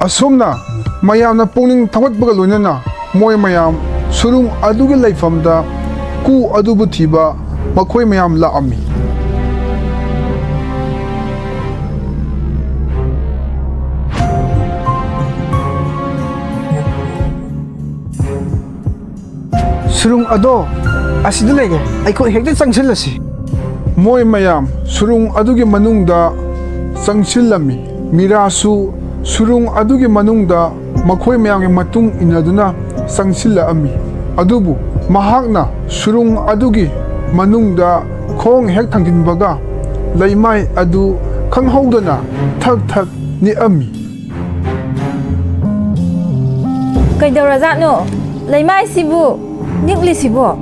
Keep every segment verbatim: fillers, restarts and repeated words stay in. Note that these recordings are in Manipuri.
ꯑꯁꯨꯝꯅ ꯃꯌꯥꯝꯅ ꯄꯨꯛꯅꯤꯡ ꯊꯧꯒꯠꯄꯒ ꯂꯣꯏꯅꯅ ꯃꯣꯏ ꯃꯌꯥꯝ ꯁꯨꯔꯨꯡ ꯑꯗꯨꯒꯤ ꯂꯩꯐꯝꯗ ꯀꯨ ꯑꯗꯨꯕꯨ ꯊꯤꯕ ꯃꯈꯣꯏ ꯃꯌꯥꯝ ꯂꯥꯛꯑꯝꯃꯤ꯫ ꯁꯨꯔꯨꯡ ꯑꯗꯣ ꯑꯁꯤꯗ ꯂꯩꯔꯦ꯫ ꯑꯩꯈꯣꯏ ꯍꯦꯛꯇ ꯆꯪꯁꯤꯜꯂꯁꯤ꯫ ꯃꯣꯏ ꯃꯌꯥꯝ ꯁꯨꯔꯨꯡ ꯑꯗꯨꯒꯤ ꯃꯅꯨꯡꯗ ꯆꯪꯁꯤꯜꯂꯝꯃꯤ꯫ ꯃꯤꯔꯥꯁꯨ ꯁꯨꯔꯨꯡ ꯑꯗꯨꯒꯤ ꯃꯅꯨꯡꯗ ꯃꯈꯣꯏ ꯃꯌꯥꯝꯒꯤ ꯃꯇꯨꯡ ꯏꯟꯅꯗꯨꯅ ꯆꯪꯁꯤꯜꯂꯛꯑꯝꯃꯤ꯫ ꯑꯗꯨꯕꯨ ꯃꯍꯥꯛꯅ ꯁꯨꯔꯨꯡ ꯑꯗꯨꯒꯤ ꯃꯅꯨꯡꯗ ꯈꯣꯡ ꯍꯦꯛ ꯊꯥꯡꯖꯤꯟꯕꯒ ꯂꯩꯃꯥꯏ ꯑꯗꯨ ꯈꯪꯍꯧꯗꯅ ꯊꯛ ꯊꯛ ꯅꯤꯛꯑꯝꯃꯤ꯫ ꯀꯩꯗꯧꯔꯖꯥꯠꯅꯣ? ꯂꯩꯃꯥꯏꯁꯤꯕꯨ ꯅꯤꯛꯂꯤꯁꯤꯕꯣ?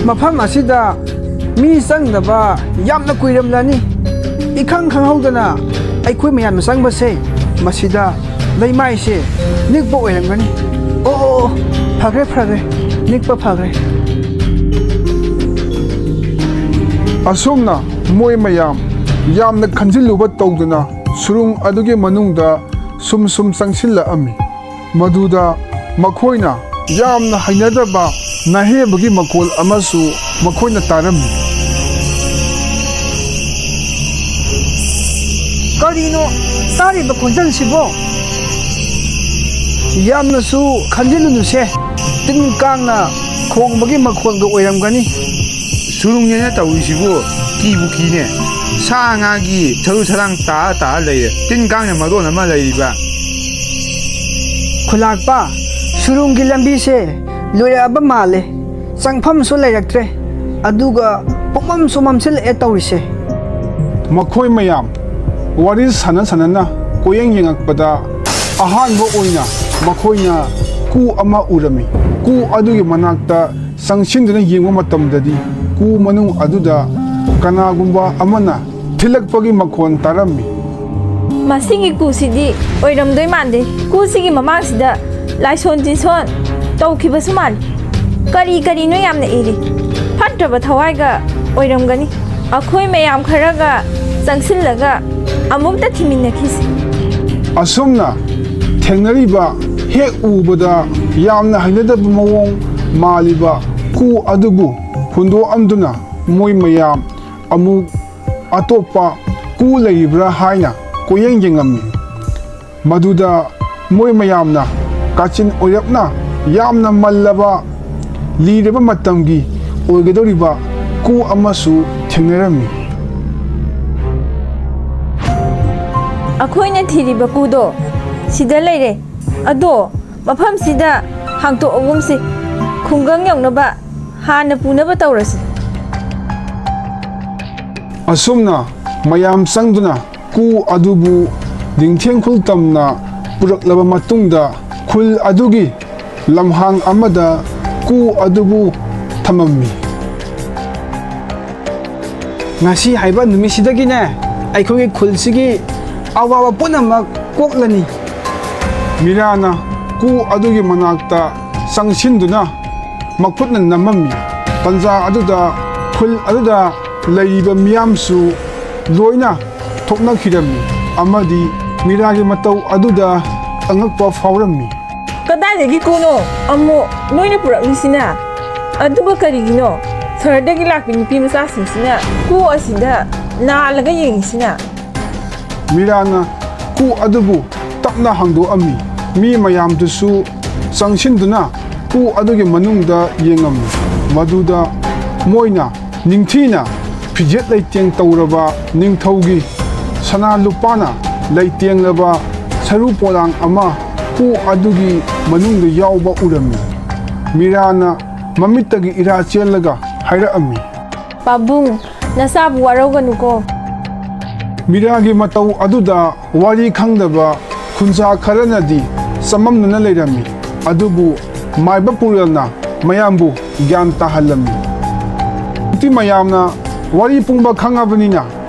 ꯃꯐꯝ ꯑꯁꯤꯗ ꯃꯤ ꯆꯪꯗꯕ ꯌꯥꯝꯅ ꯀꯨꯏꯔꯝꯂꯅꯤ꯫ ꯏꯈꯪ ꯈꯪꯍꯧꯗꯅ ꯑꯩꯈꯣꯏ ꯃꯌꯥꯝꯅ ꯆꯪꯕꯁꯦ ꯃꯁꯤꯗ ꯂꯩꯃꯥꯏꯁꯦ ꯅꯤꯛꯄ ꯑꯣꯏꯔꯝꯒꯅꯤ꯫ ꯑꯣ, ꯑꯣ, ꯑꯣ, ꯐꯈ꯭ꯔꯦ, ꯐꯈ꯭ꯔꯦ, ꯅꯤꯛꯄ ꯐꯈ꯭ꯔꯦ꯫ ꯑꯁꯨꯝꯅ ꯃꯣꯏ ꯃꯌꯥꯝ ꯌꯥꯝꯅ ꯈꯟꯖꯤꯜꯂꯨꯕ ꯇꯧꯗꯅ ꯁꯨꯔꯨꯡ ꯑꯗꯨꯒꯤ ꯃꯅꯨꯡꯗ ꯁꯨꯝ ꯁꯨꯝ ꯆꯪꯁꯤꯜꯂꯛꯑꯝꯃꯤ꯫ ꯃꯗꯨꯗ ꯃꯈꯣꯏꯅ ꯌꯥꯝꯅ ꯍꯩꯅꯗꯕ ꯅꯥꯍꯦꯕꯒꯤ ꯃꯈꯣꯜ ꯑꯃꯁꯨ ꯃꯈꯣꯏꯅ ꯇꯥꯔꯝꯃꯤ꯫ ꯀꯔꯤꯅꯣ ꯇꯥꯔꯤꯕ ꯈꯣꯟꯖꯦꯜꯁꯤꯕꯣ? ꯌꯥꯝꯅꯁꯨ ꯈꯟꯖꯤꯜꯂꯨꯅꯨꯁꯦ, ꯇꯤꯟ ꯀꯥꯡꯅ ꯈꯣꯡꯕꯒꯤ ꯃꯈꯣꯜꯒ ꯑꯣꯏꯔꯝꯒꯅꯤ꯫ ꯁꯨꯔꯨꯡꯅꯦꯅ ꯇꯧꯔꯤꯁꯤꯕꯨ ꯀꯤꯕꯨ ꯀꯤꯅꯦ꯫ ꯁꯥ ꯉꯥꯒꯤ ꯁꯔꯨ ꯁꯔꯥꯡ ꯇꯥ ꯇꯥ ꯂꯩꯔꯦ꯫ ꯇꯤꯟ ꯀꯥꯡꯅ ꯃꯔꯣꯟ ꯑꯃ ꯂꯩꯔꯤꯕ꯫ ꯈꯨꯂꯥꯛꯄ, ꯁꯨꯔꯨꯡꯒꯤ ꯂꯝꯕꯤꯁꯦ ꯂꯣꯏꯔꯛꯑꯕ ꯃꯥꯜꯂꯦ꯫ ꯆꯪꯐꯝꯁꯨ ꯂꯩꯔꯛꯇ꯭ꯔꯦ꯫ ꯑꯗꯨꯒ ꯄꯨꯝꯃꯝꯁꯨ ꯃꯝꯁꯤꯜꯂꯛꯑꯦ ꯇꯧꯔꯤꯁꯦ꯫ ꯃꯈꯣꯏ ꯃꯌꯥꯝ ꯋꯥꯔꯤ ꯁꯥꯟꯅ ꯁꯥꯟꯅꯅ ꯀꯣꯌꯦꯡ ꯌꯦꯡꯉꯛꯄꯗ ꯑꯍꯥꯟꯕ ꯑꯣꯏꯅ ꯃꯈꯣꯏꯅ ꯀꯨ ꯑꯃ ꯎꯔꯝꯃꯤ꯫ ꯀꯨ ꯑꯗꯨꯒꯤ ꯃꯅꯥꯛꯇ ꯆꯪꯁꯤꯟꯗꯨꯅ ꯌꯦꯡꯕ ꯃꯇꯝꯗꯗꯤ ꯀꯨ ꯃꯅꯨꯡ ꯑꯗꯨꯗ ꯀꯅꯥꯒꯨꯝꯕ ꯑꯃꯅ ꯊꯤꯜꯂꯛꯄꯒꯤ ꯃꯈꯣꯟ ꯇꯥꯔꯝꯃꯤ꯫ ꯃꯁꯤꯒꯤ ꯀꯨꯁꯤꯗꯤ ꯑꯣꯏꯔꯝꯗꯣꯏ ꯃꯥꯟꯗꯦ꯫ ꯀꯨꯁꯤꯒꯤ ꯃꯃꯥꯡꯁꯤꯗ ꯂꯥꯏꯁꯣꯟ ꯇꯤꯟꯁꯣꯟ ꯇꯧꯈꯤꯕꯁꯨ ꯃꯥꯜꯂꯤ꯫ ꯀꯔꯤ ꯀꯔꯤꯅꯣ ꯌꯥꯝꯅ ꯏꯔꯤ꯫ ꯐꯠꯇ꯭ꯔꯕ ꯊꯋꯥꯏꯒ ꯑꯣꯏꯔꯝꯒꯅꯤ꯫ ꯑꯩꯈꯣꯏ ꯃꯌꯥꯝ ꯈꯔꯒ ꯆꯪꯁꯤꯜꯂꯒ ꯑꯃꯨꯛꯇ ꯊꯤꯃꯤꯟꯅꯈꯤꯁꯤ꯫ ꯑꯁꯨꯝꯅ ꯊꯦꯡꯅꯔꯤꯕ, ꯍꯦꯛ ꯎꯕꯗ ꯌꯥꯝꯅ ꯍꯩꯅꯗꯕ ꯃꯑꯣꯡ ꯃꯥꯜꯂꯤꯕ ꯀꯨ ꯑꯗꯨꯕꯨ ꯍꯨꯟꯗꯣꯛꯑꯝꯗꯨꯅ ꯃꯣꯏ ꯃꯌꯥꯝ ꯑꯃꯨꯛ ꯑꯇꯣꯞꯄ ꯀꯨ ꯂꯩꯔꯤꯕ꯭ꯔꯥ ꯍꯥꯏꯅ ꯀꯣꯏꯌꯦꯡ ꯌꯦꯡꯉꯝꯃꯤ꯫ ꯃꯗꯨꯗ ꯃꯣꯏ ꯃꯌꯥꯝꯅ ꯀꯥꯆꯤꯟ ꯑꯣꯏꯔꯞꯅ ꯌꯥꯝꯅ ꯃꯜꯂꯕ, ꯂꯤꯔꯕ ꯃꯇꯝꯒꯤ ꯑꯣꯏꯒꯗꯧꯔꯤꯕ ꯀꯨ ꯑꯃꯁꯨ ꯊꯦꯡꯅꯔꯝꯃꯤ꯫ ꯑꯩꯈꯣꯏꯅ ꯊꯤꯔꯤꯕ ꯀꯨꯗꯣ ꯁꯤꯗ ꯂꯩꯔꯦ꯫ ꯑꯗꯣ ꯃꯐꯝꯁꯤꯗ ꯍꯥꯡꯇꯣꯛꯑꯒꯨꯝꯁꯤ꯫ ꯈꯨꯡꯒꯪ ꯌꯧꯅꯕ ꯍꯥꯟꯅ ꯄꯨꯅꯕ ꯇꯧꯔꯁꯤ꯫ ꯑꯁꯨꯝꯅ ꯃꯌꯥꯝ ꯆꯪꯗꯨꯅ ꯀꯨ ꯑꯗꯨꯕꯨ ꯅꯤꯡꯊꯦꯡ ꯈꯨꯜ ꯇꯝꯅ ꯄꯨꯔꯛꯂꯕ ꯃꯇꯨꯡꯗ, ꯈꯨꯜ ꯑꯗꯨꯒꯤ ꯂꯝꯍꯥꯡ ꯑꯃꯗ ꯀꯨ ꯑꯗꯨꯕꯨ ꯊꯝꯃꯝꯃꯤ꯫ ꯉꯁꯤ ꯍꯥꯏꯕ ꯅꯨꯃꯤꯠꯁꯤꯗꯒꯤꯅꯦ, ꯑꯩꯈꯣꯏꯒꯤ ꯈꯨꯜꯁꯤꯒꯤ ꯑꯋꯥꯕ ꯄꯨꯝꯅꯃꯛ ꯀꯣꯛꯂꯅꯤ꯫ ꯃꯤꯔꯥꯅ ꯀꯨ ꯑꯗꯨꯒꯤ ꯃꯅꯥꯛꯇ ꯆꯪꯁꯤꯟꯗꯨꯅ ꯃꯈꯨꯠꯅ ꯅꯝꯃꯝꯃꯤ꯫ ꯇꯟꯖꯥ ꯑꯗꯨꯗ ꯈꯨꯜ ꯑꯗꯨꯗ ꯂꯩꯔꯤꯕ ꯃꯤꯌꯥꯝꯁꯨ ꯂꯣꯏꯅ ꯊꯣꯛꯅꯈꯤꯔꯝꯃꯤ ꯑꯃꯗꯤ ꯃꯤꯔꯥꯒꯤ ꯃꯇꯧ ꯑꯗꯨꯗ ꯑꯉꯛꯄ ꯐꯥꯎꯔꯝꯃꯤ꯫ ꯀꯗꯥꯏꯗꯒꯤ ꯀꯨꯅꯣ ꯑꯃꯨꯛ ꯅꯣꯏꯅ ꯄꯨꯔꯛꯂꯤꯁꯤꯅ? ꯑꯗꯨꯒ ꯀꯔꯤꯒꯤꯅꯣ ꯁꯍꯔꯗꯒꯤ ꯂꯥꯛꯄꯤ ꯅꯨꯄꯤ ꯃꯆꯥꯁꯤꯡꯁꯤꯅ ꯀꯨ ꯑꯁꯤꯗ ꯅꯥꯜꯂꯒ ꯌꯦꯡꯉꯤꯁꯤꯅ? ꯃꯤꯔꯥꯅ ꯀꯨ ꯑꯗꯨꯕꯨ ꯇꯞꯅ ꯍꯥꯡꯗꯣꯛꯑꯝꯃꯤ꯫ ꯃꯤ ꯃꯌꯥꯝꯗꯨꯁꯨ ꯆꯪꯁꯤꯟꯗꯨꯅ ꯀꯨ ꯑꯗꯨꯒꯤ ꯃꯅꯨꯡꯗ ꯌꯦꯡꯉꯝꯃꯤ꯫ ꯃꯗꯨꯗ ꯃꯣꯏꯅ ꯅꯤꯡꯊꯤꯅ ꯐꯤꯖꯦꯠ ꯂꯩꯇꯦꯡ ꯇꯧꯔꯕ ꯅꯤꯡꯊꯧꯒꯤ ꯁꯅꯥ ꯂꯨꯄꯥꯅ ꯂꯩꯇꯦꯡꯂꯕ ꯁꯔꯨ ꯄꯣꯂꯥꯡ ꯑꯃ ꯀꯨ ꯑꯗꯨꯒꯤ ꯃꯅꯨꯡꯗ ꯌꯥꯎꯕ ꯎꯔꯝꯃꯤ꯫ ꯃꯤꯔꯥꯅ ꯃꯃꯤꯠꯇꯒꯤ ꯏꯔꯥ ꯆꯦꯜꯂꯒ ꯍꯥꯏꯔꯛꯑꯝꯃꯤ꯫ ꯄꯥꯕꯨꯡ, ꯅꯁꯥꯕꯨ ꯋꯥꯔꯧꯒꯅꯨꯀꯣ꯫ ꯃꯤꯔꯥꯒꯤ ꯃꯇꯧ ꯑꯗꯨꯗ ꯋꯥꯔꯤ ꯈꯪꯗꯕ ꯈꯨꯟꯖꯥ ꯈꯔꯅꯗꯤ ꯆꯃꯝꯅꯅ ꯂꯩꯔꯝꯃꯤ꯫ ꯑꯗꯨꯕꯨ ꯃꯥꯏꯕ ꯄꯨꯔꯦꯜꯅ ꯃꯌꯥꯝꯕꯨ ꯒ꯭ꯌꯥꯟ ꯇꯥꯍꯜꯂꯝꯃꯤ꯫ ꯅꯨꯄꯤ ꯃꯌꯥꯝꯅ ꯋꯥꯔꯤ ꯄꯨꯝꯕ ꯈꯪꯉꯕꯅꯤꯅ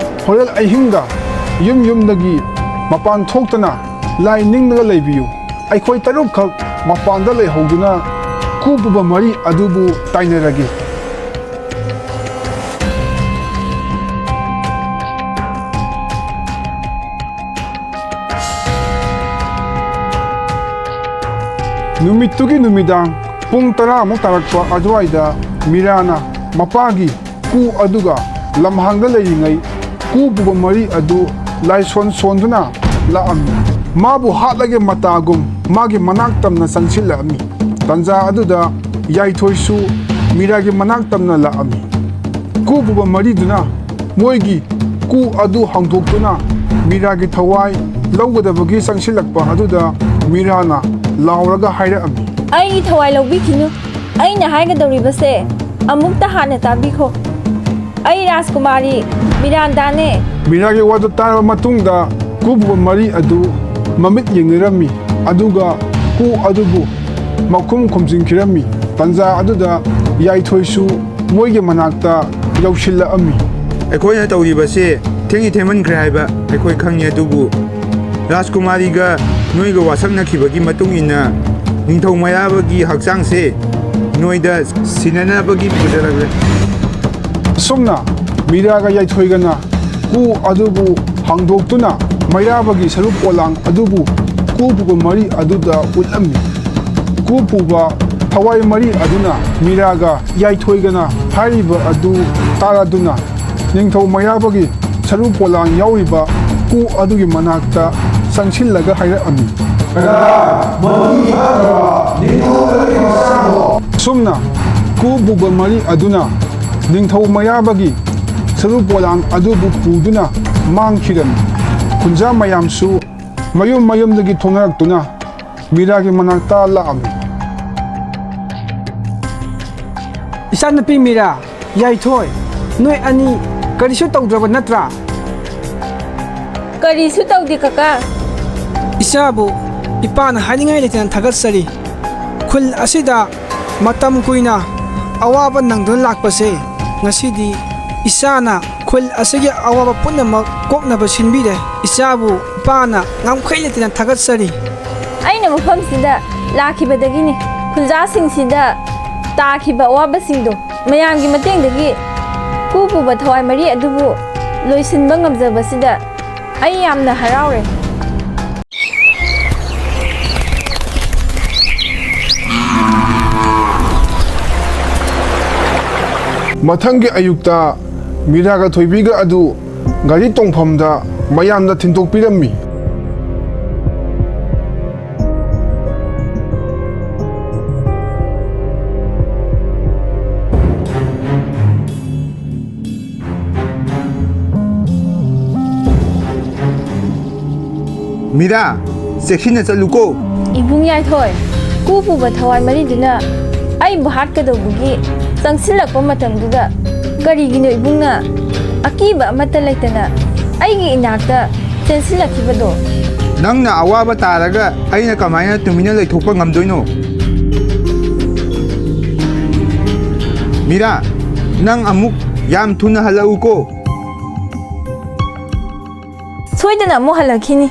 ꯍꯣꯔꯦꯟ ꯑꯍꯤꯡꯗ ꯌꯨꯝ ꯌꯨꯝꯗꯒꯤ ꯃꯄꯥꯟ ꯊꯣꯛꯇꯅ ꯂꯥꯏ ꯅꯤꯡꯂꯒ ꯂꯩꯕꯤꯌꯨ꯫ ꯑꯩꯈꯣꯏ ꯇꯔꯨꯛꯈꯛ ꯃꯄꯥꯟꯗ ꯂꯩꯍꯧꯗꯨꯅ ꯀꯨ ꯄꯨꯕ ꯃꯔꯤ ꯑꯗꯨꯕꯨ ꯇꯥꯏꯅꯔꯒꯦ꯫ ꯅꯨꯃꯤꯠꯇꯨꯒꯤ ꯅꯨꯃꯤꯗꯥꯡ ꯄꯨꯡ ꯇꯔꯥꯃꯨꯛ ꯇꯥꯔꯛꯄ ꯑꯗꯨꯋꯥꯏꯗ ꯃꯤꯔꯥꯅ ꯃꯄꯥꯒꯤ ꯀꯨ ꯑꯗꯨꯒ ꯂꯝꯍꯥꯡꯗ ꯂꯩꯔꯤꯉꯩ ꯀꯨ ꯄꯨꯕ ꯃꯔꯤ ꯑꯗꯨ ꯂꯥꯏꯁꯣꯟ ꯁꯣꯟꯗꯨꯅ ꯂꯥꯛꯑꯝꯃꯤ꯫ ꯃꯥꯕꯨ ꯍꯥꯠꯂꯒꯦ ꯃꯇꯥꯒꯨꯝ ꯃꯥꯒꯤ ꯃꯅꯥꯛ ꯇꯝꯅ ꯆꯪꯁꯤꯜꯂꯛꯑꯝꯃꯤ꯫ ꯇꯟꯖꯥ ꯑꯗꯨꯗ ꯌꯥꯏꯊꯣꯏꯁꯨ ꯃꯤꯔꯥꯒꯤ ꯃꯅꯥꯛ ꯇꯝꯅ ꯂꯥꯛꯑꯝꯃꯤ꯫ ꯀꯨ ꯄꯨꯕ ꯃꯔꯤꯗꯨꯅ ꯃꯣꯏꯒꯤ ꯀꯨ ꯑꯗꯨ ꯍꯥꯡꯗꯣꯛꯇꯨꯅ ꯃꯤꯔꯥꯒꯤ ꯊꯋꯥꯏ ꯂꯧꯒꯗꯕꯒꯤ ꯆꯪꯁꯤꯜꯂꯛꯄ ꯑꯗꯨꯗ ꯃꯤꯔꯥꯅ ꯂꯥꯎꯔꯒ ꯍꯥꯏꯔꯛꯑꯝꯃꯤ꯫ ꯑꯩꯒꯤ ꯊꯋꯥꯏ ꯂꯧꯕꯤꯈꯤꯅꯨ꯫ ꯑꯩꯅ ꯍꯥꯏꯒꯗꯧꯔꯤꯕꯁꯦ ꯑꯃꯨꯛꯇ ꯍꯥꯟꯅ ꯇꯥꯕꯤꯈꯣ꯫ ꯑꯩ ꯔꯥꯖꯀꯨꯃꯥꯔꯤ ꯃꯤꯔꯥꯟꯗꯥꯅꯦ꯫ ꯃꯤꯔꯥꯒꯤ ꯋꯥꯗꯨ ꯇꯥꯔꯕ ꯃꯇꯨꯡꯗ ꯀꯨ ꯄꯨꯕ ꯃꯔꯤ ꯑꯗꯨ ꯃꯃꯤꯠ ꯌꯦꯡꯅꯔꯝꯃꯤ, ꯑꯗꯨꯒ ꯀꯨ ꯑꯗꯨꯕꯨ ꯃꯈꯨꯝ ꯈꯨꯝꯖꯤꯟꯈꯤꯔꯝꯃꯤ꯫ ꯇꯟꯖꯥ ꯑꯗꯨꯗ ꯌꯥꯏꯊꯣꯏꯁꯨ ꯃꯣꯏꯒꯤ ꯃꯅꯥꯛꯇ ꯌꯧꯁꯤꯜꯂꯛꯑꯝꯃꯤ꯫ ꯑꯩꯈꯣꯏꯅ ꯇꯧꯔꯤꯕꯁꯦ ꯊꯦꯡꯗꯤ ꯊꯦꯡꯃꯟꯈ꯭ꯔꯦ ꯍꯥꯏꯕ ꯑꯩꯈꯣꯏ ꯈꯪꯉꯤ, ꯑꯗꯨꯕꯨ ꯔꯥꯖꯀꯨꯃꯥꯔꯤꯒ ꯅꯣꯏꯒ ꯋꯥꯁꯛꯅꯈꯤꯕꯒꯤ ꯃꯇꯨꯡ ꯏꯟꯅ ꯅꯤꯡꯊꯧ ꯃꯩꯔꯥꯕꯒꯤ ꯍꯛꯆꯥꯡꯁꯦ ꯅꯣꯏꯗ ꯁꯤꯟꯅꯅꯕꯒꯤ ꯄꯨꯖꯔꯛꯂꯦ꯫ ꯁꯨꯝꯅ ꯃꯤꯔꯥꯒ ꯌꯥꯏꯊꯣꯏꯒꯅ ꯀꯨ ꯑꯗꯨꯕꯨ ꯍꯥꯡꯗꯣꯛꯇꯨꯅ ꯃꯩꯔꯥꯕꯒꯤ ꯁꯔꯨꯛ ꯄꯣꯂꯥꯡ ꯑꯗꯨꯕꯨ ꯀꯨ ꯄꯨꯕ ꯃꯔꯤ ꯑꯗꯨꯗ ꯎꯠꯂꯝꯃꯤ꯫ ꯀꯨ ꯄꯨꯕ ꯊꯋꯥꯏ ꯃꯔꯤ ꯑꯗꯨꯅ ꯃꯤꯔꯥꯒ ꯌꯥꯏꯊꯣꯏꯒꯅ ꯍꯥꯏꯔꯤꯕ ꯑꯗꯨ ꯇꯥꯔꯗꯨꯅ ꯅꯤꯡꯊꯧ ꯃꯩꯔꯥꯕꯒꯤ ꯁꯔꯨ ꯄꯣꯂꯥꯡ ꯌꯥꯎꯔꯤꯕ ꯀꯨ ꯑꯗꯨꯒꯤ ꯃꯅꯥꯛꯇ ꯆꯪꯁꯤꯜꯂꯒ ꯍꯥꯏꯔꯛꯑꯝꯃꯤ꯫ ꯀꯅꯥ? ꯃꯗꯨꯒꯤ ꯐꯠꯇ꯭ꯔꯕ ꯅꯤꯡꯊꯧ ꯑꯗꯨꯒꯤ ꯃꯆꯥꯗꯣ꯫ ꯑꯁꯨꯝꯅ ꯀꯨ ꯄꯨꯕ ꯃꯔꯤ ꯑꯗꯨꯅ ꯅꯤꯡꯊꯧ ꯃꯩꯔꯥꯕꯒꯤ ꯁꯔꯨ ꯄꯣꯂꯥꯡ ꯑꯗꯨꯕꯨ ꯄꯨꯗꯨꯅ ꯃꯥꯡꯈꯤꯔꯝꯃꯤ꯫ ꯈꯨꯟꯖꯥ ꯃꯌꯥꯝꯁꯨ ꯃꯌꯨꯝ ꯃꯌꯨꯝꯗꯒꯤ ꯊꯣꯛꯅꯔꯛꯇꯨꯅ ꯃꯤꯔꯥꯒꯤ ꯃꯅꯥꯛꯇ ꯂꯥꯛꯑꯝꯃꯤ꯫ ꯏꯆꯥꯅꯨꯄꯤ ꯃꯤꯔꯥ, ꯌꯥꯏꯊꯣꯏ, ꯅꯣꯏ ꯑꯅꯤ ꯀꯔꯤꯁꯨ ꯇꯧꯗ꯭ꯔꯕ ꯅꯠꯇ꯭ꯔꯥ? ꯀꯔꯤꯁꯨ ꯇꯧꯗꯦ, ꯀꯀꯥ꯫ ꯏꯆꯥꯕꯨ ꯏꯄꯥꯅ ꯍꯥꯏꯅꯤꯡꯉꯥꯏ ꯂꯩꯇꯅ ꯊꯥꯒꯠꯆꯔꯤ꯫ ꯈꯨꯜ ꯑꯁꯤꯗ ꯃꯇꯝ ꯀꯨꯏꯅ ꯑꯋꯥꯕ ꯅꯪꯗꯨꯅ ꯂꯥꯛꯄꯁꯦ, ꯉꯁꯤꯗꯤ ꯏꯆꯥꯅ ꯈꯨꯜ ꯑꯁꯤꯒꯤ ꯑꯋꯥꯕ ꯄꯨꯝꯅꯃꯛ ꯀꯣꯛꯅꯕ ꯁꯤꯟꯕꯤꯔꯦ꯫ ꯏꯆꯥꯕꯨ ꯏꯄꯥꯅ ꯉꯝꯈꯩ ꯂꯩꯇꯅ ꯊꯥꯒꯠꯆꯔꯤ꯫ ꯑꯩꯅ ꯃꯐꯝꯁꯤꯗ ꯂꯥꯛꯈꯤꯕꯗꯒꯤꯅꯤ꯫ ꯈꯨꯟꯖꯥꯁꯤꯡꯁꯤꯗ ꯇꯥꯈꯤꯕ ꯑꯋꯥꯕꯁꯤꯡꯗꯣ ꯃꯌꯥꯝꯒꯤ ꯃꯇꯦꯡꯗꯒꯤ ꯀꯨ ꯄꯨꯕ ꯊꯋꯥꯏ ꯃꯔꯤ ꯑꯗꯨꯕꯨ ꯂꯣꯏꯁꯤꯟꯕ ꯉꯝꯖꯕꯁꯤꯗ ꯑꯩ ꯌꯥꯝꯅ ꯍꯔꯥꯎꯔꯦ꯫ ꯃꯊꯪꯒꯤ ꯑꯌꯨꯛꯇ ꯃꯤꯔꯥꯒ ꯊꯣꯏꯕꯤꯒ ꯑꯗꯨ ꯒꯥꯔꯤ ꯇꯣꯡꯐꯝꯗ ꯃꯌꯥꯝꯅ ꯊꯤꯟꯗꯣꯛꯄꯤꯔꯝꯃꯤ꯫ ꯃꯤꯔꯥ, ꯆꯦꯛꯁꯤꯟꯅ ꯆꯠꯂꯨꯀꯣ꯫ ꯏꯕꯨꯡ ꯌꯥꯏꯊꯣꯏ, ꯀꯨ ꯄꯨꯕ ꯊꯋꯥꯏ ꯃꯔꯤꯗꯨꯅ ꯑꯩꯕꯨ ꯍꯥꯠꯀꯗꯧꯕꯒꯤ ꯆꯪꯁꯤꯜꯂꯛꯄ ꯃꯇꯝꯗꯨꯗ ꯀꯔꯤꯒꯤꯅꯣ ꯏꯕꯨꯡꯅ ꯑꯀꯤꯕ ꯑꯃꯠꯇ ꯂꯩꯇꯅ ꯑꯩꯒꯤ ꯏꯅꯥꯛꯇ ꯆꯦꯟꯁꯤꯜꯂꯛꯈꯤꯕꯗꯣ? ꯅꯪꯅ ꯑꯋꯥꯕ ꯇꯥꯔꯒ ꯑꯩꯅ ꯀꯃꯥꯏꯅ ꯇꯨꯃꯤꯟꯅ ꯂꯩꯊꯣꯛꯄ ꯉꯝꯗꯣꯏꯅꯣ? ꯃꯤꯔꯥ, ꯅꯪ ꯑꯃꯨꯛ ꯌꯥꯝ ꯊꯨꯅ ꯍꯜꯂꯛꯎꯀꯣ꯫ ꯁꯣꯏꯗꯅ ꯑꯃꯨꯛ ꯍꯜꯂꯛꯈꯤꯅꯤ꯫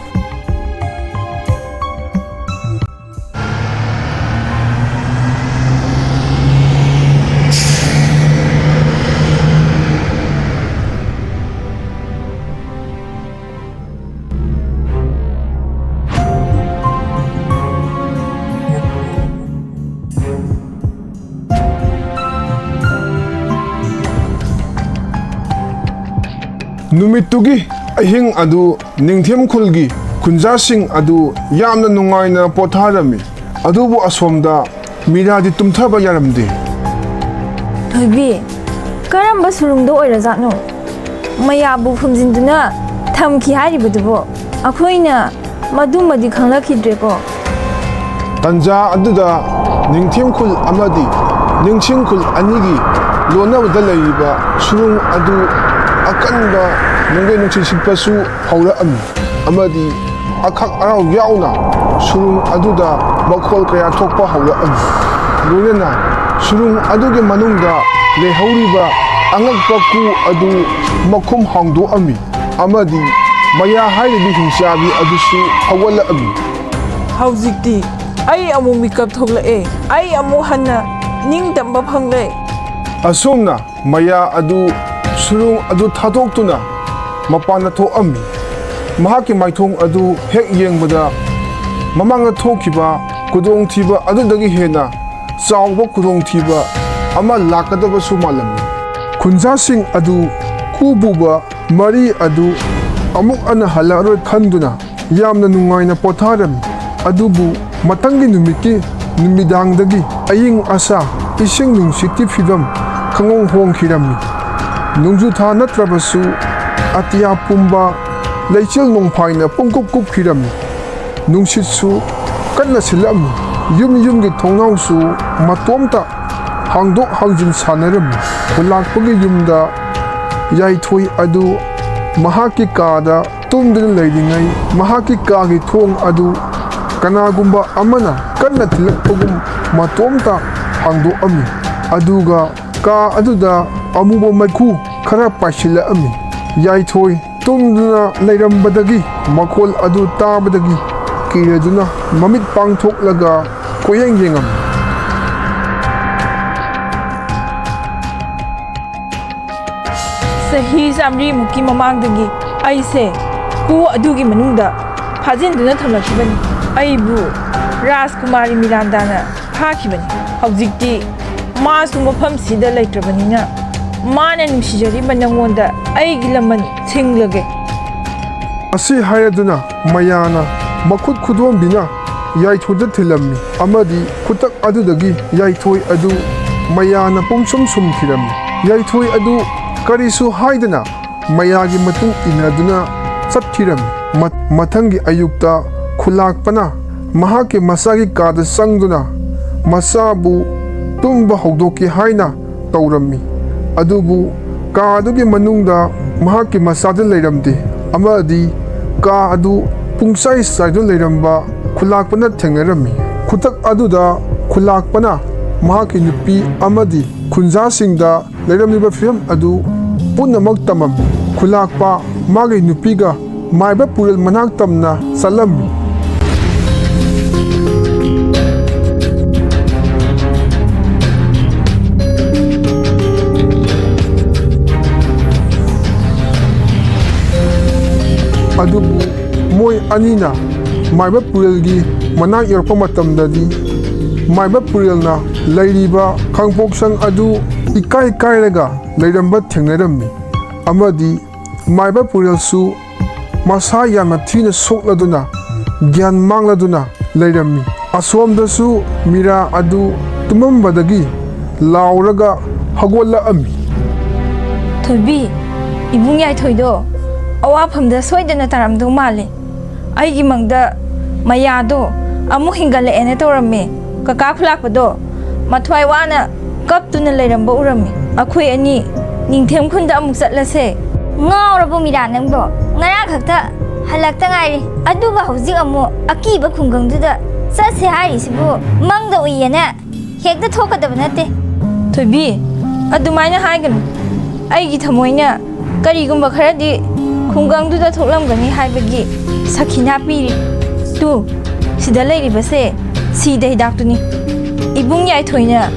ꯅꯨꯃꯤꯠꯇꯨꯒꯤ ꯑꯍꯤꯡ ꯑꯗꯨ ꯅꯤꯡꯊꯦꯝ ꯈꯨꯜꯒꯤ ꯈꯨꯟꯖꯥꯁꯤꯡ ꯑꯗꯨ ꯌꯥꯝꯅ ꯅꯨꯡꯉꯥꯏꯅ ꯄꯣꯊꯥꯔꯝꯃꯤ꯫ ꯑꯗꯨꯕꯨ ꯑꯁꯣꯝꯗ ꯃꯤꯔꯥꯗꯤ ꯇꯨꯝꯊꯕ ꯌꯥꯔꯝꯗꯦ꯫ ꯊꯣꯏꯕꯤ, ꯀꯔꯝꯕ ꯁꯨꯔꯨꯡꯗ ꯑꯣꯏꯔꯖꯥꯠꯅꯣ ꯃꯌꯥꯕꯨ ꯐꯨꯝꯖꯤꯟꯗꯨꯅ ꯊꯝꯈꯤ ꯍꯥꯏꯔꯤꯕꯗꯨꯕꯣ? ꯑꯩꯈꯣꯏꯅ ꯃꯗꯨꯃꯗꯤ ꯈꯪꯂꯛꯈꯤꯗ꯭ꯔꯦꯀꯣ꯫ ꯇꯟꯖꯥ ꯑꯗꯨꯗ ꯅꯤꯡꯊꯦꯝ ꯈꯨꯜ ꯑꯃꯗꯤ ꯅꯤꯡꯁꯤꯡ ꯈꯨꯜ ꯑꯅꯤꯒꯤ ꯂꯣꯟꯅꯕꯗ ꯂꯩꯔꯤꯕ ꯁꯨꯔꯨꯡ ꯑꯗꯨ ꯑꯀꯟꯕ ꯅꯣꯡꯂꯩ ꯅꯨꯡꯁꯤꯠ ꯁꯤꯠꯄꯁꯨ ꯍꯧꯔꯛꯑꯝꯃꯤ ꯑꯃꯗꯤ ꯑꯈꯛ ꯑꯔꯥꯎ ꯌꯥꯎꯅ ꯁꯨꯔꯨꯡ ꯑꯗꯨꯗ ꯃꯈꯣꯜ ꯀꯌꯥ ꯊꯣꯛꯄ ꯍꯧꯔꯛꯑꯝꯃꯤ꯫ ꯂꯣꯏꯅꯅ ꯁꯨꯔꯨꯡ ꯑꯗꯨꯒꯤ ꯃꯅꯨꯡꯗ ꯂꯩꯍꯧꯔꯤꯕ ꯑꯉꯛꯄ ꯀꯨ ꯑꯗꯨ ꯃꯈꯨꯝ ꯍꯥꯡꯗꯣꯛꯑꯝꯃꯤ꯫ ꯑꯃꯗꯤ ꯃꯌꯥ ꯍꯥꯏꯔꯤꯕ ꯍꯤꯡꯆꯥꯕꯤ ꯑꯗꯨꯁꯨ ꯍꯧꯒꯠꯂꯛꯂꯤ꯫ ꯍꯧꯖꯤꯛꯇꯤ ꯑꯩ ꯑꯃꯨꯛ ꯃꯤꯀꯞ ꯊꯣꯛꯂꯛꯑꯦ꯫ ꯑꯩ ꯑꯃꯨꯛ ꯍꯟꯅ ꯅꯤꯡꯇꯝꯕ ꯐꯪꯂꯦ꯫ ꯑꯁꯨꯝꯅ ꯃꯌꯥ ꯑꯗꯨ ꯁꯨꯔꯨꯡ ꯑꯗꯨ ꯊꯥꯗꯣꯛꯇꯨꯅ ꯃꯄꯥꯟꯗ ꯊꯣꯛꯑꯝꯃꯤ꯫ ꯃꯍꯥꯛꯀꯤ ꯃꯥꯏꯊꯣꯡ ꯑꯗꯨ ꯍꯦꯛ ꯌꯦꯡꯕꯗ ꯃꯃꯥꯡꯗ ꯊꯣꯛꯈꯤꯕ ꯈꯨꯗꯣꯡꯊꯤꯕ ꯑꯗꯨꯗꯒꯤ ꯍꯦꯟꯅ ꯆꯥꯎꯕ ꯈꯨꯗꯣꯡꯊꯤꯕ ꯑꯃ ꯂꯥꯛꯀꯗꯕꯁꯨ ꯃꯥꯜꯂꯝꯃꯤ꯫ ꯈꯨꯟꯖꯥꯁꯤꯡ ꯑꯗꯨ ꯀꯨ ꯄꯨꯕ ꯃꯔꯤ ꯑꯗꯨ ꯑꯃꯨꯛ ꯍꯟꯅ ꯍꯜꯂꯛꯑꯔꯣꯏ ꯈꯟꯗꯨꯅ ꯌꯥꯝꯅ ꯅꯨꯡꯉꯥꯏꯅ ꯄꯣꯊꯥꯔꯝꯃꯤ꯫ ꯑꯗꯨꯕꯨ ꯃꯊꯪꯒꯤ ꯅꯨꯃꯤꯠꯀꯤ ꯅꯨꯃꯤꯗꯥꯡꯗꯒꯤ ꯑꯏꯪ ꯑꯁꯥ, ꯏꯁꯤꯡ ꯅꯨꯡꯁꯤꯠꯀꯤ ꯐꯤꯕꯝ ꯈꯪꯍꯣꯡ ꯍꯣꯡꯈꯤꯔꯝꯃꯤ꯫ ꯅꯣꯡꯖꯨ ꯊꯥ ꯅꯠꯇ꯭ꯔꯕꯁꯨ ꯑꯇꯤꯌꯥ ꯄꯨꯝꯕ ꯂꯩꯆꯤꯜ ꯅꯣꯡꯐꯥꯏꯅ ꯄꯨꯡꯀꯨꯞ ꯀꯨꯞꯈꯤꯔꯝꯃꯤ꯫ ꯅꯨꯡꯁꯤꯠꯁꯨ ꯀꯟꯅ ꯁꯤꯜꯂꯛꯑꯝꯃꯤ꯫ ꯌꯨꯝ ꯌꯨꯝꯒꯤ ꯊꯣꯡꯅꯥꯎꯁꯨ ꯃꯇꯣꯝꯇ ꯍꯥꯡꯗꯣꯛ ꯍꯥꯡꯖꯤꯟ ꯁꯥꯟꯅꯔꯝꯃꯤ꯫ ꯈꯨꯂꯥꯛꯄꯒꯤ ꯌꯨꯝꯗ ꯌꯥꯏꯊꯣꯏ ꯑꯗꯨ ꯃꯍꯥꯛꯀꯤ ꯀꯥꯗ ꯇꯨꯝꯗꯨꯅ ꯂꯩꯔꯤꯉꯩ, ꯃꯍꯥꯛꯀꯤ ꯀꯥꯒꯤ ꯊꯣꯡ ꯑꯗꯨ ꯀꯅꯥꯒꯨꯝꯕ ꯑꯃꯅ ꯀꯟꯅ ꯊꯤꯜꯂꯛꯄꯒꯨꯝ ꯃꯇꯣꯝꯇ ꯍꯥꯡꯗꯣꯛꯑꯝꯃꯤ꯫ ꯑꯗꯨꯒ ꯀꯥ ꯑꯗꯨꯗ ꯑꯃꯨꯕ ꯃꯩꯈꯨ ꯈꯔ ꯄꯥꯏꯁꯤꯜꯂꯛꯑꯝꯃꯤ꯫ ꯌꯥꯏꯊꯣꯏ ꯇꯨꯝꯗꯨꯅ ꯂꯩꯔꯝꯕꯗꯒꯤ ꯃꯈꯣꯜ ꯑꯗꯨ ꯇꯥꯕꯗꯒꯤ ꯀꯤꯔꯗꯨꯅ ꯃꯃꯤꯠ ꯄꯥꯡꯊꯣꯛꯂꯒ ꯀꯣꯏꯌꯦꯡ ꯌꯦꯡꯉꯝꯃꯤ꯫ ꯆꯍꯤ ꯆꯥꯃꯔꯤꯃꯨꯛꯀꯤ ꯃꯃꯥꯡꯗꯒꯤ ꯑꯩꯁꯦ ꯀꯨ ꯑꯗꯨꯒꯤ ꯃꯅꯨꯡꯗ ꯐꯥꯖꯤꯟꯗꯨꯅ ꯊꯝꯂꯛꯈꯤꯕꯅꯤ꯫ ꯑꯩꯕꯨ ꯔꯥꯖꯀꯨꯃꯥꯔꯤ ꯃꯤꯔꯥꯟꯗꯥꯅ ꯐꯥꯈꯤꯕꯅꯤ꯫ ꯍꯧꯖꯤꯛꯇꯤ ꯃꯥꯁꯨ ꯃꯐꯝꯁꯤꯗ ꯂꯩꯇ꯭ꯔꯕꯅꯤꯅ, ꯃꯥꯅ ꯅꯨꯡꯁꯤꯖꯔꯤꯕ ꯅꯪꯉꯣꯟꯗ ꯑꯩꯒꯤ ꯂꯃꯟ ꯁꯤꯡꯂꯒꯦ꯫ ꯑꯁꯤ ꯍꯥꯏꯔꯗꯨꯅ ꯃꯌꯥꯅ ꯃꯈꯨꯠ ꯈꯨꯗꯣꯝꯕꯤꯅ ꯌꯥꯏꯊꯣꯏꯗ ꯊꯤꯜꯂꯝꯃꯤ ꯑꯃꯗꯤ ꯈꯨꯇꯛ ꯑꯗꯨꯗꯒꯤ ꯌꯥꯏꯊꯣꯏ ꯑꯗꯨ ꯃꯌꯥꯅ ꯄꯨꯝꯁꯨꯝ ꯁꯨꯝꯈꯤꯔꯝꯃꯤ꯫ ꯌꯥꯏꯊꯣꯏ ꯑꯗꯨ ꯀꯔꯤꯁꯨ ꯍꯥꯏꯗꯅ ꯃꯌꯥꯒꯤ ꯃꯇꯨꯡ ꯏꯟꯅꯗꯨꯅ ꯆꯠꯈꯤꯔꯝꯃꯤ꯫ ꯃ-, ꯃꯊꯪꯒꯤ ꯑꯌꯨꯛꯇ ꯈꯨꯂꯥꯛꯄꯅ ꯃꯍꯥꯛꯀꯤ ꯃꯆꯥꯒꯤ ꯀꯥꯗ ꯆꯪꯗꯨꯅ ꯃꯆꯥꯕꯨ ꯇꯨꯝꯕ ꯍꯧꯗꯣꯛꯀꯦ ꯍꯥꯏꯅ ꯇꯧꯔꯝꯃꯤ꯫ ꯑꯗꯨꯕꯨ ꯀꯥ ꯑꯗꯨꯒꯤ ꯃꯅꯨꯡꯗ ꯃꯍꯥꯛꯀꯤ ꯃꯆꯥꯗꯨ ꯂꯩꯔꯝꯗꯦ ꯑꯃꯗꯤ ꯀꯥ ꯑꯗꯨ ꯄꯨꯡꯆꯥꯏ ꯆꯥꯏꯗꯨꯅ ꯂꯩꯔꯝꯕ ꯈꯨꯂꯥꯛꯄꯅ ꯊꯦꯡꯅꯔꯝꯃꯤ꯫ ꯈꯨꯇꯛ ꯑꯗꯨꯗ ꯈꯨꯂꯥꯛꯄꯅ ꯃꯍꯥꯛꯀꯤ ꯅꯨꯄꯤ ꯑꯃꯗꯤ ꯈꯨꯟꯖꯥꯁꯤꯡꯗ ꯂꯩꯔꯝꯂꯤꯕ ꯐꯤꯕꯝ ꯑꯗꯨ ꯄꯨꯝꯅꯃꯛ ꯇꯝꯃꯝꯃꯤ꯫ ꯈꯨꯂꯥꯛꯄ ꯃꯥꯒꯤ ꯅꯨꯄꯤꯒ ꯃꯥꯏꯕ ꯄꯨꯔꯦꯜ ꯃꯅꯥꯛ ꯇꯝꯅ ꯆꯠꯂꯝꯃꯤ꯫ ꯑꯅꯤꯅ ꯃꯥꯏꯕ ꯄꯨꯔꯦꯜꯒꯤ ꯃꯅꯥꯛ ꯌꯧꯔꯛꯄ ꯃꯇꯝꯗꯗꯤ, ꯃꯥꯏꯕ ꯄꯨꯔꯦꯜꯅ ꯂꯩꯔꯤꯕ ꯈꯥꯡꯄꯣꯛꯁꯪ ꯑꯗꯨ ꯏꯀꯥꯏ ꯀꯥꯏꯔꯒ ꯂꯩꯔꯝꯕ ꯊꯦꯡꯅꯔꯝꯃꯤ꯫ ꯑꯃꯗꯤ ꯃꯥꯏꯕ ꯄꯨꯔꯦꯜꯁꯨ ꯃꯁꯥ ꯌꯥꯝꯅ ꯊꯤꯅ ꯁꯣꯛꯂꯗꯨꯅ, ꯒ꯭ꯌꯥꯟ ꯃꯥꯡꯂꯗꯨꯅ ꯂꯩꯔꯝꯃꯤ꯫ ꯑꯁꯣꯝꯗꯁꯨ ꯃꯤꯔꯥ ꯑꯗꯨ ꯇꯨꯝꯃꯝꯕꯗꯒꯤ ꯂꯥꯎꯔꯒ ꯍꯧꯒꯠꯂꯛꯑꯝꯃꯤ꯫ ꯊꯣꯏꯕꯤ, ꯏꯕꯨꯡ ꯌꯥꯏꯊꯣꯏꯗꯣ ꯑꯋꯥꯐꯝꯗ ꯁꯣꯏꯗꯅ ꯇꯥꯔꯝꯗꯧ ꯃꯥꯜꯂꯦ꯫ ꯑꯩꯒꯤ ꯃꯪꯗ ꯃꯌꯥꯗꯣ ꯑꯃꯨꯛ ꯍꯤꯡꯒꯠꯂꯛꯑꯦꯅ ꯇꯧꯔꯝꯃꯦ꯫ ꯀꯀꯥ ꯈꯨꯂꯥꯛꯄꯗꯣ ꯃꯊ꯭ꯋꯥꯏ ꯋꯥꯅ ꯀꯞꯇꯨꯅ ꯂꯩꯔꯝꯕ ꯎꯔꯝꯃꯤ꯫ ꯑꯩꯈꯣꯏ ꯑꯅꯤ ꯅꯤꯡꯊꯦꯝ ꯈꯨꯟꯗ ꯑꯃꯨꯛ ꯆꯠꯂꯁꯦ꯫ ꯉꯥꯎꯔꯕꯣ ꯃꯤꯔꯥ ꯅꯪꯕꯣ? ꯉꯔꯥꯡ ꯈꯛꯇ ꯍꯜꯂꯛꯇ ꯉꯥꯏꯔꯤ, ꯑꯗꯨꯒ ꯍꯧꯖꯤꯛ ꯑꯃꯨꯛ ꯑꯀꯤꯕ ꯈꯨꯡꯒꯪꯗꯨꯗ ꯆꯠꯁꯦ ꯍꯥꯏꯔꯤꯁꯤꯕꯨ? ꯃꯪꯗ ꯎꯏꯌꯦꯅ ꯍꯦꯛꯇ ꯊꯣꯛꯀꯗꯕ ꯅꯠꯇꯦ꯫ ꯊꯣꯏꯕꯤ, ꯑꯗꯨꯃꯥꯏꯅ ꯍꯥꯏꯒꯅꯨ꯫ ꯑꯩꯒꯤ ꯊꯃꯣꯏꯅ ꯀꯔꯤꯒꯨꯝꯕ ꯈꯔꯗꯤ ꯈꯨꯡꯒꯪꯗꯨꯗ ꯊꯣꯛꯂꯝꯒꯅꯤ ꯍꯥꯏꯕꯒꯤ ꯁꯈꯤꯅꯥ ꯄꯤꯔꯤ꯫ ꯇꯨ, ꯁꯤꯗ ꯂꯩꯔꯤꯕꯁꯦ ꯁꯤꯗ ꯍꯤꯗꯥꯛꯇꯨꯅꯤ꯫ ꯏꯕꯨꯡ ꯌꯥꯏꯊꯣꯏꯅ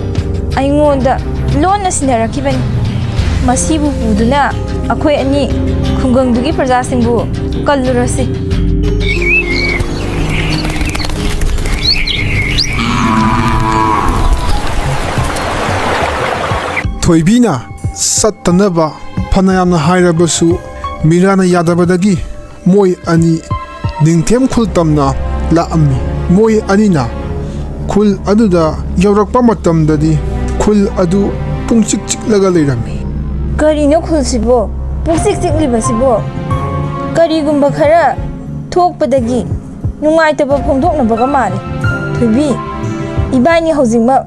ꯑꯩꯉꯣꯟꯗ ꯂꯣꯟꯅ ꯁꯤꯟꯅꯔꯛꯈꯤꯕꯅꯤ꯫ ꯃꯁꯤꯕꯨ ꯄꯨꯗꯨꯅ ꯑꯩꯈꯣꯏ ꯑꯅꯤ ꯈꯨꯡꯒꯪꯗꯨꯒꯤ ꯄ꯭ꯔꯖꯥꯁꯤꯡꯕꯨ ꯀꯜꯂꯨꯔꯁꯤ꯫ ꯊꯣꯏꯕꯤꯅ ꯆꯠꯇꯅꯕ ꯐꯅꯌꯥꯝꯅ ꯍꯥꯏꯔꯕꯁꯨ ꯃꯤꯔꯥꯅ ꯌꯥꯗꯕꯗꯒꯤ ꯃꯣꯏ ꯑꯅꯤ ꯅꯤꯡꯊꯦꯝ ꯈꯨꯜ ꯇꯝꯅ ꯂꯥꯛꯑꯝꯃꯤ꯫ ꯃꯣꯏ ꯑꯅꯤꯅ ꯈꯨꯜ ꯑꯗꯨꯗ ꯌꯧꯔꯛꯄ ꯃꯇꯝꯗꯗꯤ ꯈꯨꯜ ꯑꯗꯨ ꯄꯨꯡꯆꯤꯛ ꯆꯤꯛꯂꯒ ꯂꯩꯔꯝꯃꯤ꯫ ꯀꯔꯤꯅꯣ ꯈꯨꯜꯁꯤꯕꯣ ꯄꯨꯡꯆꯤꯛ ꯆꯤꯛꯂꯤꯕꯁꯤꯕꯣ? ꯀꯔꯤꯒꯨꯝꯕ ꯈꯔ ꯊꯣꯛꯄꯗꯒꯤ ꯅꯨꯡꯉꯥꯏꯇꯕ ꯐꯣꯡꯗꯣꯛꯅꯕꯒ ꯃꯥꯜꯂꯤ꯫ ꯊꯣꯏꯕꯤ, ꯏꯕꯥꯅꯤ ꯍꯧꯖꯤꯛꯃꯛ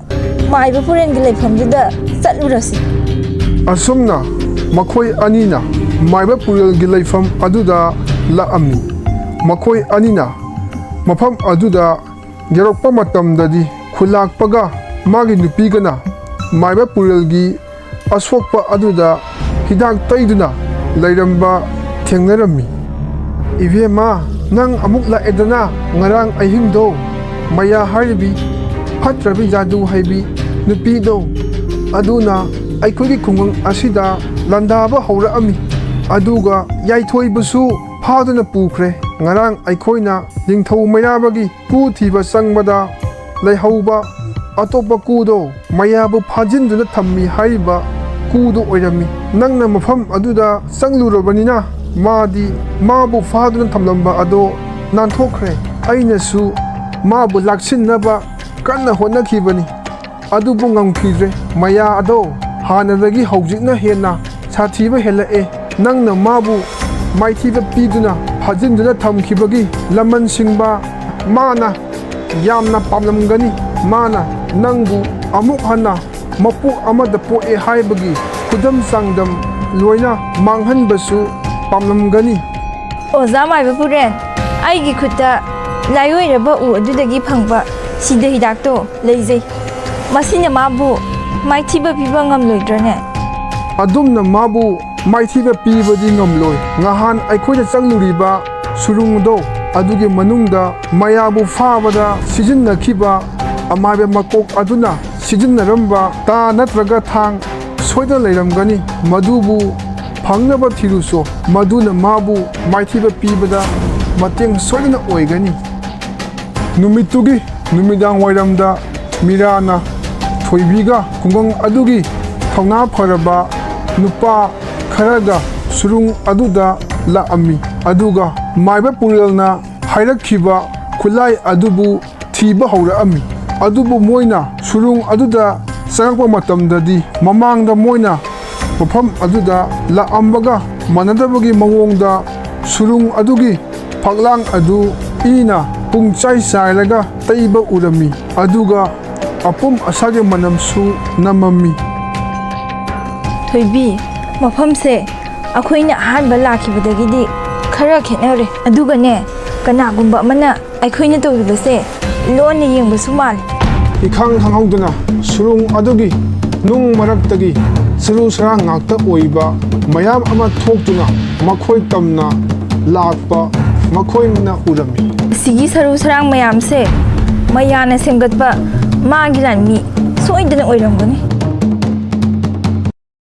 ꯃꯥꯏꯕ ꯄꯨꯔꯦꯜꯒꯤ ꯂꯩꯐꯝꯗꯨꯗ ꯆꯠꯂꯨꯔꯁꯤ꯫ ꯑꯁꯨꯝꯅ ꯃꯈꯣꯏ ꯑꯅꯤꯅ ꯃꯥꯏꯕ ꯄꯨꯔꯦꯜꯒꯤ ꯂꯩꯐꯝ ꯑꯗꯨꯗ ꯂꯥꯛꯑꯝꯃꯤ꯫ ꯃꯈꯣꯏ ꯑꯅꯤꯅ ꯃꯐꯝ ꯑꯗꯨꯗ ꯌꯧꯔꯛꯄ ꯃꯇꯝꯗꯗꯤ ꯈꯨꯂꯥꯛꯄꯒ ꯃꯥꯒꯤ ꯅꯨꯄꯤꯒꯅ ꯃꯥꯏꯕ ꯄꯨꯔꯦꯜꯒꯤ ꯑꯁꯣꯛꯄ ꯑꯗꯨꯗ ꯍꯤꯗꯥꯛ ꯇꯩꯗꯨꯅ ꯂꯩꯔꯝꯕ ꯊꯦꯡꯅꯔꯝꯃꯤ꯫ "ꯏꯕꯦꯝꯃ, ꯅꯪ ꯑꯃꯨꯛ ꯂꯥꯛꯑꯦꯗꯅ꯫ ꯉꯔꯥꯡ ꯑꯍꯤꯡꯗꯣ ꯃꯌꯥ ꯍꯥꯏꯔꯤꯕꯤ ꯐꯠꯇ꯭ꯔꯕꯤ ꯖꯥꯗꯨ ꯍꯩꯕꯤ ꯅꯨꯄꯤꯗꯣ ꯑꯗꯨꯅ ꯑꯩꯈꯣꯏꯒꯤ ꯈꯨꯡꯒꯪ ꯑꯁꯤꯗ ꯂꯥꯟꯗꯥꯕ ꯍꯧꯔꯛꯑꯝꯃꯤ꯫ ꯑꯗꯨꯒ ꯌꯥꯏꯊꯣꯏꯕꯁꯨ ꯐꯥꯗꯨꯅ ꯄꯨꯈ꯭ꯔꯦ꯫ ꯉꯔꯥꯡ ꯑꯩꯈꯣꯏꯅ ꯅꯤꯡꯊꯧ ꯃꯩꯔꯥꯕꯒꯤ ꯀꯨ ꯊꯤꯕ ꯆꯪꯕꯗ ꯂꯩꯍꯧꯕ ꯑꯇꯣꯞꯄ ꯀꯨꯗꯣ ꯃꯌꯥꯕꯨ ꯐꯥꯖꯤꯟꯗꯨꯅ ꯊꯝꯃꯤ ꯍꯥꯏꯔꯤꯕ ꯀꯨꯗꯣ ꯑꯣꯏꯔꯝꯃꯤ꯫ ꯅꯪꯅ ꯃꯐꯝ ꯑꯗꯨꯗ ꯆꯪꯂꯨꯔꯕꯅꯤꯅ ꯃꯥꯗꯤ ꯃꯥꯕꯨ ꯐꯥꯗꯨꯅ ꯊꯝꯂꯝꯕ ꯑꯗꯣ ꯅꯥꯟꯊꯣꯛꯈ꯭ꯔꯦ꯫ ꯑꯩꯅꯁꯨ ꯃꯥꯕꯨ ꯂꯥꯛꯁꯤꯟꯅꯕ ꯀꯟꯅ ꯍꯣꯠꯅꯈꯤꯕꯅꯤ, ꯑꯗꯨꯕꯨ ꯉꯝꯈꯤꯗ꯭ꯔꯦ꯫ ꯃꯌꯥ ꯑꯗꯣ ꯍꯥꯟꯅꯗꯒꯤ ꯍꯧꯖꯤꯛꯅ ꯍꯦꯟꯅ ꯁꯥꯊꯤꯕ ꯍꯦꯜꯂꯛꯑꯦ꯫ ꯅꯪꯅ ꯃꯥꯕꯨ ꯃꯥꯏꯊꯤꯕ ꯄꯤꯗꯨꯅ ꯐꯥꯖꯤꯟꯗꯨꯅ ꯊꯝꯈꯤꯕꯒꯤ ꯂꯃꯟ ꯁꯤꯡꯕ ꯃꯥꯅ ꯌꯥꯝꯅ ꯄꯥꯝꯂꯝꯒꯅꯤ꯫ ꯃꯥꯅ ꯅꯪꯕꯨ ꯑꯃꯨꯛ ꯍꯟꯅ ꯃꯄꯣꯛ ꯑꯃꯗ ꯄꯣꯛꯑꯦ ꯍꯥꯏꯕꯒꯤ ꯈꯨꯗꯝ ꯆꯥꯡꯗꯝ ꯂꯣꯏꯅ ꯃꯥꯡꯍꯟꯕꯁꯨ ꯄꯥꯝꯂꯝꯒꯅꯤ꯫ ꯑꯣꯖꯥ ꯃꯥꯏꯕ ꯄꯨꯔꯦꯟ, ꯑꯩꯒꯤ ꯈꯨꯠꯇ ꯂꯥꯏꯑꯣꯏꯔꯕ ꯎ ꯑꯗꯨꯗꯒꯤ ꯐꯪꯕ ꯁꯤꯗ ꯍꯤꯗꯥꯛꯇꯣ ꯂꯩꯖꯩ꯫ ꯃꯁꯤꯅ ꯃꯥꯕꯨ ꯃꯥꯏꯊꯤꯕ ꯄꯤꯕ ꯉꯝꯂꯣꯏꯗ꯭ꯔꯅꯦ? ꯑꯗꯨꯝꯅ ꯃꯥꯕꯨ ꯃꯥꯏꯊꯤꯕ ꯄꯤꯕꯗꯤ ꯉꯝꯂꯣꯏ꯫ ꯉꯍꯥꯟ ꯑꯩꯈꯣꯏꯅ ꯆꯪꯂꯨꯔꯤꯕ ꯁꯨꯔꯨꯡꯗꯣ, ꯑꯗꯨꯒꯤ ꯃꯅꯨꯡꯗ ꯃꯌꯥꯕꯨ ꯐꯥꯕꯗ ꯁꯤꯖꯤꯟꯅꯈꯤꯕ ꯑꯃꯥꯏꯕ ꯃꯀꯣꯛ ꯑꯗꯨꯅ ꯁꯤꯖꯤꯟꯅꯔꯝꯕ ꯇꯥ ꯅꯠꯇ꯭ꯔꯒ ꯊꯥꯡ ꯁꯣꯏꯗꯅ ꯂꯩꯔꯝꯒꯅꯤ꯫ ꯃꯗꯨꯕꯨ ꯐꯪꯅꯕ ꯊꯤꯔꯨꯁꯣ, ꯃꯗꯨꯅ ꯃꯥꯕꯨ ꯃꯥꯏꯊꯤꯕ ꯄꯤꯕꯗ ꯃꯇꯦꯡ ꯁꯣꯏꯗꯅ ꯑꯣꯏꯒꯅꯤ꯫ ꯅꯨꯃꯤꯠꯇꯨꯒꯤ ꯅꯨꯃꯤꯗꯥꯡ ꯋꯥꯏꯔꯝꯗ ꯃꯤꯔꯥꯅ ꯊꯣꯏꯕꯤꯒ ꯈꯨꯡꯒꯪ ꯑꯗꯨꯒꯤ ꯊꯧꯅꯥ ꯐꯔꯕ ꯅꯨꯄꯥ ꯈꯔꯒ ꯁꯨꯔꯨꯡ ꯑꯗꯨꯗ ꯂꯥꯛꯑꯝꯃꯤ꯫ ꯑꯗꯨꯒ ꯃꯥꯏꯕ ꯄꯨꯔꯦꯜꯅ ꯍꯥꯏꯔꯛꯈꯤꯕ ꯈꯨꯠꯂꯥꯏ ꯑꯗꯨꯕꯨ ꯊꯤꯕ ꯍꯧꯔꯛꯑꯝꯃꯤ꯫ ꯑꯗꯨꯕꯨ ꯃꯣꯏꯅ ꯁꯨꯔꯨꯡ ꯑꯗꯨꯗ ꯆꯪꯉꯛꯄ ꯃꯇꯝꯗꯗꯤ ꯃꯃꯥꯡꯗ ꯃꯣꯏꯅ ꯃꯐꯝ ꯑꯗꯨꯗ ꯂꯥꯛꯑꯝꯕꯒ ꯃꯥꯟꯅꯗꯕꯒꯤ ꯃꯑꯣꯡꯗ ꯁꯨꯔꯨꯡ ꯑꯗꯨꯒꯤ ꯐꯛꯂꯥꯡ ꯑꯗꯨ ꯏꯅ ꯄꯨꯡꯆꯥꯏ ꯆꯥꯏꯔꯒ ꯇꯩꯕ ꯎꯔꯝꯃꯤ꯫ ꯑꯗꯨꯒ ꯑꯄꯨꯝ ꯑꯁꯥꯒꯤ ꯃꯅꯝꯁꯨ ꯅꯝꯃꯝꯃꯤ꯫ ꯊꯣꯏꯕꯤ, ꯃꯐꯝꯁꯦ ꯑꯩꯈꯣꯏꯅ ꯑꯍꯥꯟꯕ ꯂꯥꯛꯈꯤꯕꯗꯒꯤꯗꯤ ꯈꯔ ꯈꯦꯠꯅꯔꯦ꯫ ꯑꯗꯨꯒꯅꯦ, ꯀꯅꯥꯒꯨꯝꯕ ꯑꯃꯅ ꯑꯩꯈꯣꯏꯅ ꯇꯧꯔꯤꯕꯁꯦ ꯂꯣꯟꯅ ꯌꯦꯡꯕꯁꯨ ꯃꯥꯜꯂꯤ꯫ ꯏꯈꯪ ꯈꯪꯍꯧꯗꯅ ꯁꯨꯔꯨꯡ ꯑꯗꯨꯒꯤ ꯅꯨꯡ ꯃꯔꯛꯇꯒꯤ ꯁꯔꯨ ꯁꯔꯥꯡ ꯉꯥꯛꯇ ꯑꯣꯏꯕ ꯃꯌꯥꯝ ꯑꯃ ꯊꯣꯛꯇꯨꯅ ꯃꯈꯣꯏ ꯇꯝꯅ ꯂꯥꯛꯄ ꯃꯈꯣꯏꯅ ꯎꯔꯝꯃꯤ꯫ ꯑꯁꯤꯒꯤ ꯁꯔꯨ ꯁꯔꯥꯡ ꯃꯌꯥꯝꯁꯦ ꯃꯌꯥꯅ ꯁꯦꯝꯒꯠꯄ ꯃꯥꯒꯤ ꯂꯥꯟꯃꯤ ꯁꯣꯏꯗꯅ ꯑꯣꯏꯔꯝꯒꯅꯤ꯫